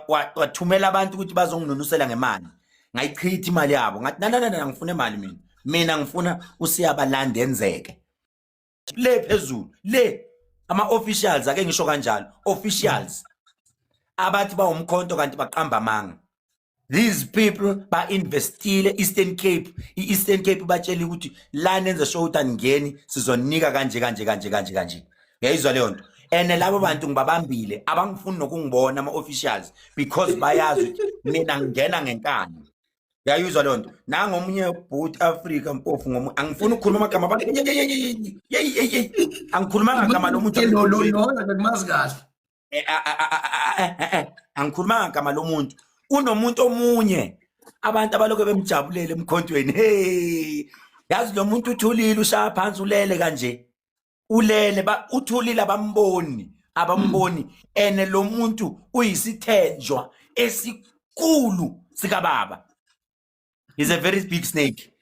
Wathumela abantu ukuthi bazonginunusela ngemali, ngayichitha imali yabo. Ngathi, "Na, na, na, ngifuna imali mina. Mina ngifuna usiyabalanda enzeke le phezulu le." Ama-officials, ake ngisho kanjalo, officials abathi bawumkhonto kanti baqamba amanga. These people ba-investile Eastern Cape. I-Eastern Cape batshela ukuthi la nenze sure ukuthi aningeni, sizonika kanje kanje kanje kanje kanje. Uyayizwa leyo nto? And labo bantu ngibabambile, abangifuni nokungibona ama-officials, because bayazi ukuthi mina ngingena ngenkani. Uyayizwa leyo nto? Nangomunye bhuti Africa Mpofu, ngomunye, angifuni ukukhuluma amagama abantu. Yeyi, yeyi, yeyi, angikhulumanga ngagama lomuntu. Lo lo lo akumazi kahle. Angikhulumanga ngagama lomuntu. Unomuntu omunye abantu abalokhu bemjabulele emkhontweni. Hey, yazi lo muntu uthulile, ushaya phansi, ulele kanje, ulele ba uthulile, abamboni, abamboni. Ene lo muntu uyisithenjwa esikhulu sikababa. He's a very big snake.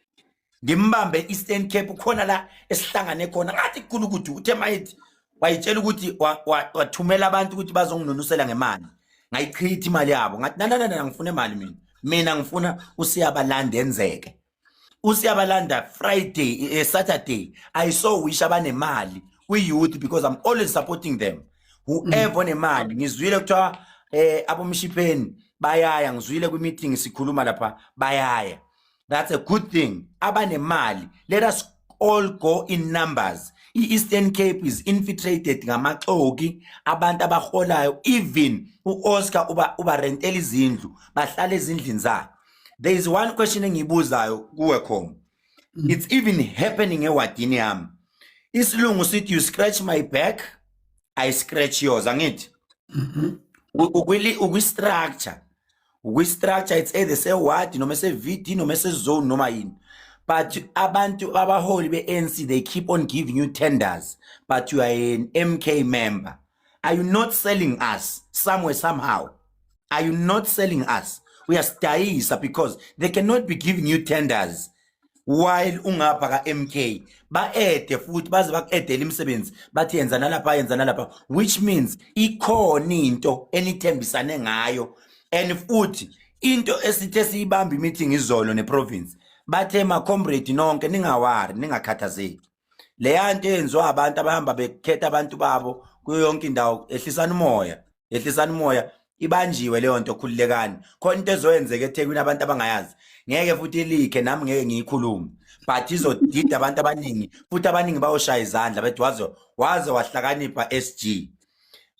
Ngimbambe Eastern Cape khona la esihlangane khona, ngathi kukhulu ukuthi uthe mayithi wayitshela ukuthi wathumela abantu ukuthi bazonginunusela ngemali, ngayichitha imali yabo. Ngathi, "Na, na, na, ngifuna imali mina. Mina ngifuna usiyabalanda enzeke." Usiyabalanda Friday, Saturday, I so wish abanemali kwi-youth, because I'm always supporting them, whoever onemali. Ngizwile kuthiwa abomshipheni bayaya, ngizwile kwi-meeting sikhuluma lapha, bayaya. That's a good thing. Abanemali, let us all go in numbers. I-Eastern Cape is infiltrated ngamaxoki, abantu abaholayo. Even u-Oscar uba rentela izindlu, bahlala ezindlini zakhe. There is one question engiyibuzayo kuwe, Khom. It's even happening ewadini yami. Isilungu sithi, "You scratch my back, I scratch yours," angithi? Ukwi-structure, it's either se-ward noma se-VD noma se-zone noma yini, but abantu abaholi be-ANC, they keep on giving you tenders, but you are an MK member. Are you not selling us somewhere, somehow? Are you not selling us? Uyasidayisa, because they cannot be giving you tenders while ungapha ka-MK. Ba-ede futhi baze baku-edele imisebenzi, bathi yenza nalapha, yenza nalapha, which means ikhona into enithembisane ngayo. And futhi into esithe siyibamba i-meeting izolo ne-province, bathe, "Ma-comrade nonke, ningawari, ningakhathazeki. Leya nto eyenziwa abantu abahamba bekhetha abantu babo kuyo yonke indawo, ehlisana umoya, ehlisana umoya, ibanjiwe leyo nto. Khululekani, khona into ezoyenzeka eThekwini abantu abangayazi. Ngeke futhi ilikhe, nami ngeke ngiyikhulume, but izodida abantu abaningi, futhi abaningi bayoshaya izandla bethi waze waze wahlakanipha SG,"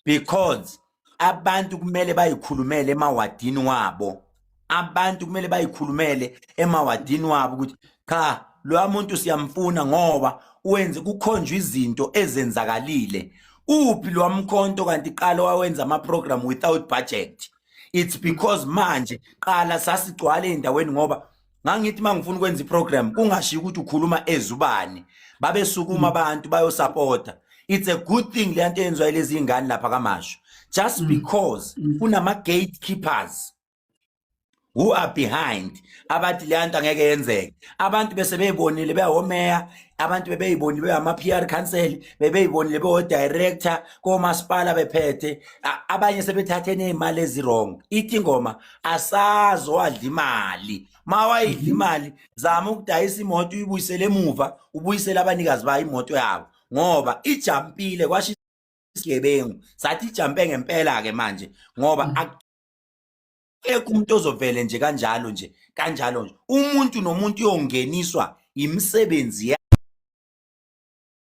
because abantu kumele bayikhulumele emawadini wabo. Abantu kumele bayikhulumele emawadini wabo ukuthi cha, lo muntu siyamfuna ngoba wenze kukhonjwa izinto ezenzakalile. Uphi lo mkhonto kanti qala wawenza ama program without budget? It's because manje qala sasigcwala endaweni, ngoba ngangithi mangifuna ukwenza iprogram, kungashiyi ukuthi ukhuluma ezubani, babesukuma abantu bayosupporta. It's a good thing le nto eyenziwa lezi ingane lapha kaMashu, just because kunama gatekeepers who are behind abathi le nto angeke yenzeke. Abantu bese beyibonile bewomeya, abantu bebeyibonile beyama-PR council, bebeyibonile bewo-director komasipala bephethe. Abanye sebethathe ney'mali ezi-wrong. Ithi ingoma, asazi owadla imali. Ma wayidla imali, zama ukudayisa imoto, uyibuyisele emuva, ubuyisele abanikazi bayo imoto yabo, ngoba ijampile kwasho isigebengu sathi ijampe ngempela-ke manje, ngoba akekho umuntu ozovele nje kanjalo nje kanjalo nje. Umuntu nomuntu uyongeniswa imisebenzi.